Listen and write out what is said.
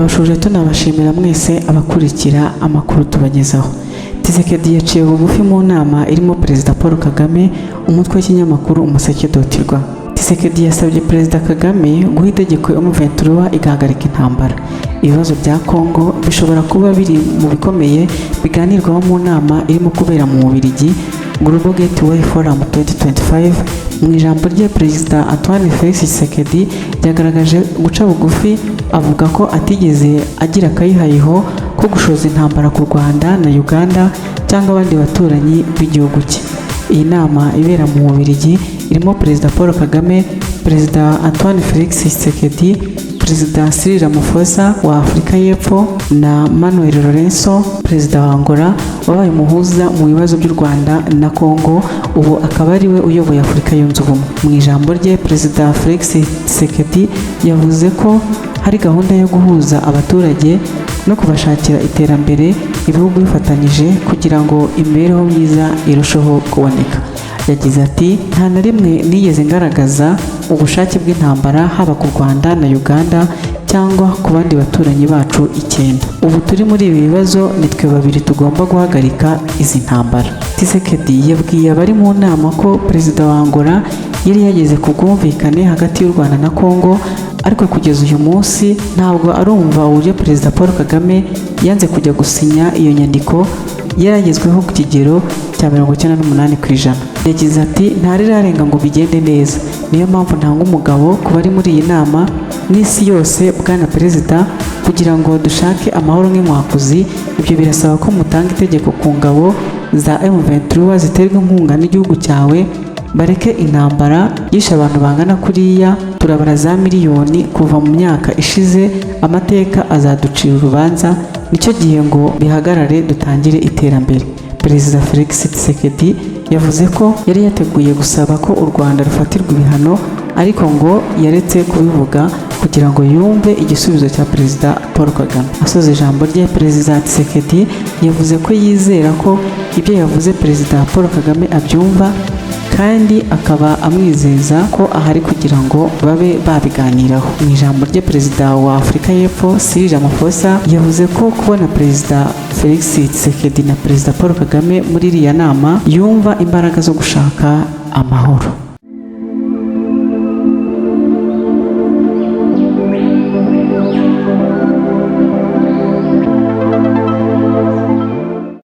Turabashuje, tunabashimira mwese abakurikira amakuru tubagezaho. Tshisekedi yaciye bugufi mu nama irimo Perezida Paul Kagame. Umutwe w'ikinyamakuru Umuseke.rw. Tshisekedi yasabye Perezida Kagame guha itegeko M23 igahagarika intambara. Ibibazo bya Congo bishobora kuba biri mu bikomeye biganirwaho mu nama irimo kubera mu Bubiligi, Global Gateway Forum 2025. Mu ijambo rye, Perezida Antoine Felix Tshisekedi yagaragaje guca bugufi, avuga ko atigeze agira akayihayiho ko gushoza intambara ku Rwanda na Uganda cyangwa abandi baturanyi b'igihugu cye. Iyi nama ibera mu Bubiligi irimo Perezida Paul Kagame, Perezida Antoine Felix Tshisekedi, Perezida Cyril Ramaphosa wa Afurika y'Epfo na Manuel Lourenço, Perezida wa Angola wabaye umuhuza mu bibazo by'u Rwanda na Congo, ubu akaba ari we uyoboye Afurika Yunze Ubumwe. Mu ijambo rye, Perezida Felix Tshisekedi yavuze ko hari gahunda yo guhuza abaturage no kubashakira iterambere, ibihugu bifatanyije kugira ngo imibereho myiza irusheho kuboneka. Yagize ati: "Nta na rimwe nigeze ngaragaza ubushake bw'intambara, haba ku Rwanda na Uganda cyangwa ku bandi baturanyi bacu icyenda. Ubu turi muri ibi bibazo, nitwe babiri tugomba guhagarika izi ntambara." Tshisekedi yabwiye abari mu nama ko Perezida wa Angola yari yageze ku bwumvikane hagati y'u Rwanda na Congo, ariko kugeza uyu munsi ntabwo arumva uburyo Perezida Paul Kagame yanze kujya gusinya iyo nyandiko yaragezweho ku kigero cya 98%. Yagize ati: "Ntarirarenga ngo bigende neza. Niyo mpamvu ntanga umugabo ku bari muri iyi nama n'isi yose, Bwana Perezida, kugira ngo dushake amahoro nk'inkwakuzi. Ibyo birasaba ko mutanga itegeko ku ngabo za M23 ziterwa inkunga n'igihugu cyawe, bareke intambara yishe abantu bangana kuriya, turabara za miliyoni kuva mu myaka ishize. Amateka azaducira urubanza. Nicyo gihe ngo bihagarare, dutangire iterambere." Perezida Felix Tshisekedi yavuze ko yari yateguye gusaba ko u Rwanda rufatirwa ibihano, ariko ngo yaretse kubivuga kugira ngo yumve igisubizo cya Perezida Paul Kagame. Asoza ijambo rye, Perezida Tshisekedi yavuze ko yizera ko ibyo yavuze Perezida Paul Kagame abyumva, kandi akaba amwizeza ko ahari kugira ngo babe babiganiraho. Mu ijambo rye, Perezida wa Afurika y'Epfo Cyril Ramaphosa yavuze ko kubona Perezida Felix Tshisekedi na Perezida Paul Kagame muri iriya nama, yumva imbaraga zo gushaka amahoro.